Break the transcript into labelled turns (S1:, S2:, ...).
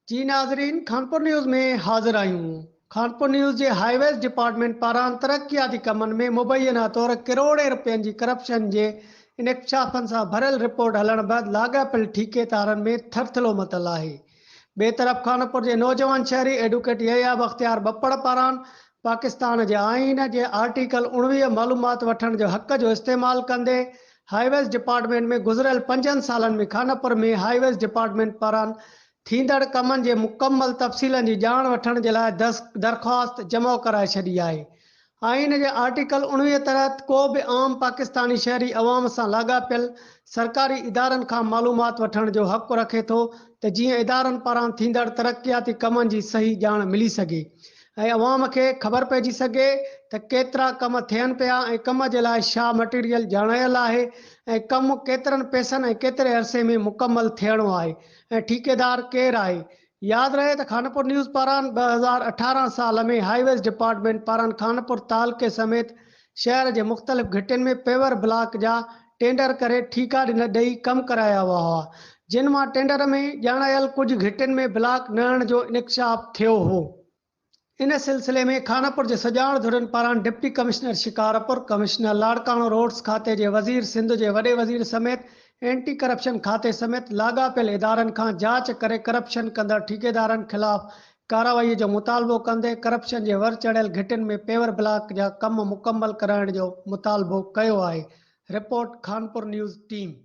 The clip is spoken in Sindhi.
S1: جي ناظرين خانپور نيوز ۾ حاضر آهيون خانپور نيوز جي هاء ويز ڊپارٽمينٽ پاران ترقياتي ڪمن ۾ مبينا طور ڪروڙين رپين جي ڪرپشن جي انڪشافن سان ڀريل رپورٽ هلڻ بعد لاڳاپيل ٺيڪيدارن ۾ ٿرٿلو متل آهي ٻئي طرف خانپور جي نوجوان شهري ايڊوڪيٽ يحيٰ بختيار ٻپڙ پاران پاڪستان جي آئين جي آرٽيڪل 19 معلومات وٺڻ جو حق جو استعمال ڪندي هاء ويز ڊپارٽمينٽ ۾ گذريل پنجن سالن ۾ خانپور ۾ هاء ويز ڊپارٽمينٽ پاران ٿيندڙ ڪمن جي مڪمل تفصيلن جي ڄاڻ وٺڻ جي لاء درخواست جمع ڪرائي ڇڏي آهي. آئين جي آرٽيڪل 19 تحت ڪو به عام پاڪستاني شهري عوام سان لاڳاپيل سرڪاري ادارن کان معلومات وٺڻ جو حق رکي ٿو ته جيئن ادارن پاران ٿيندڙ ترقياتي ڪمن جي صحيح ڄاڻ ملي سگهي ۽ عوام کي خبر پئجي سگهي ته ڪيترا ڪم ٿين پيا ۽ ڪم جي لاء ڇا مٽيريل ڄاڻايل آهي ۽ ڪم ڪيترن پئسن ۽ ڪيتري عرصي ۾ مڪمل ٿيڻو آهي ۽ ٺيڪيدار ڪير آهي ياد رهي ته خانپور نيوز پاران 2018 سال ۾ هاء ويز ڊپارٽمينٽ پاران خانپور تعلقي سميت شهر جي مختلف گهٽين ۾ پيور بلاڪ جا ٽينڊر ڪري ٺيڪا ڏئي ڪم ڪرايا ويا هئا جن مان ٽينڊر ۾ ڄاڻايل ڪجهه گهٽين ۾ بلاڪ نه هڻڻ جو انڪشاف ٿيو هو. ان سلسلي ۾ خانپور جي سڄاڻ ڌرين پاران deputy commissioner Shikarpur, commissioner Larkana roads کاتي جي وزير، سنڌ جي وڏي وزير سميت اينٽي ڪرپشن کاتي سميت لاڳاپيل ادارن کان جاچ ڪري ڪرپشن ڪندڙ ٺيڪيدارن خلاف ڪارروائي جو مطالبو ڪندي ڪرپشن جي ور چڙهيل گهٽين ۾ پيور بلاڪ جا ڪم مڪمل ڪرائڻ جو مطالبو ڪيو آهي، رپورٽ خانپور نيوز ٽيم.